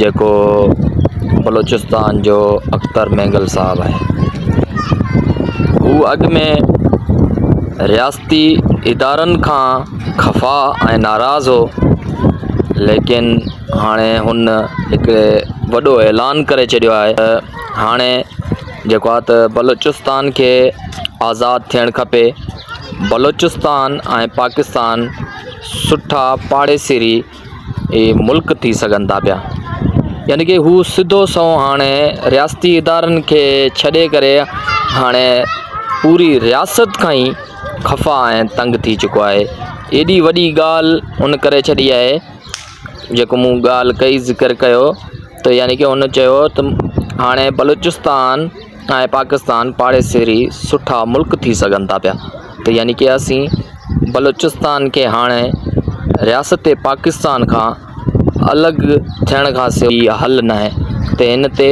جيڪو بلوچستان جو اختر مينگل صاحب آهي. هو اڳ ۾ رياستي ادارن کان خفا ۽ ناراض هو ليڪن هاڻي هن هڪ وڏو اعلان ڪري ڇڏيو آهي ته هاڻي جيڪو آهي ته بلوچستان کي آزاد ٿيڻ کپي بلوچستان ۽ پاڪستان سٺا پاڙيسري ملڪ ٿي سگهن ٿا پيا يعني ڪه هو سڌو سنئون هاڻي رياستي ادارن کي ڇڏي ڪري هاڻي پوري رياست کان ئي خفا ۽ تنگ ٿي چڪو آهي ايڏي وڏي ڳالهه ان ڪري ڇڏي آهي جيڪو مون ڳالهه ڪئي ذڪر ڪيو ته يعني ڪه هن چيو ته هاڻي بلوچستان ۽ پاڪستان پاڙيسري سٺا ملڪ ٿي سگهن ٿا پيا ته يعني ڪه اسين بلوچستان کي هاڻي رياست پاڪستان کان الڳ ٿيڻ کان سواءِ حل نه آهي ته هن تي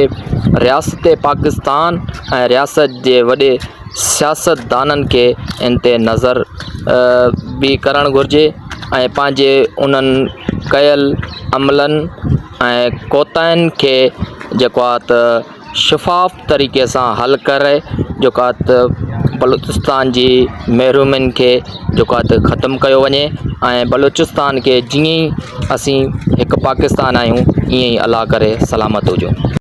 رياست پاڪستان ۽ رياست جي وڏي سياستدانن کي ان تي نظر به ڪرڻ گهرجي ۽ پنهنجي انهن ڪيل عملن ۽ ڪوتاهين کي جيڪو آهي ته شفاف طريقي سان حل ڪري جيڪو آهي ته بلوچستان جي محرومين کي جيڪو آهي ته ختم ڪيو وڃي ۽ بلوچستان کي جيئن ئي اسين هڪ پاڪستان آهيون ائين ئي الله ڪري سلامت هجون.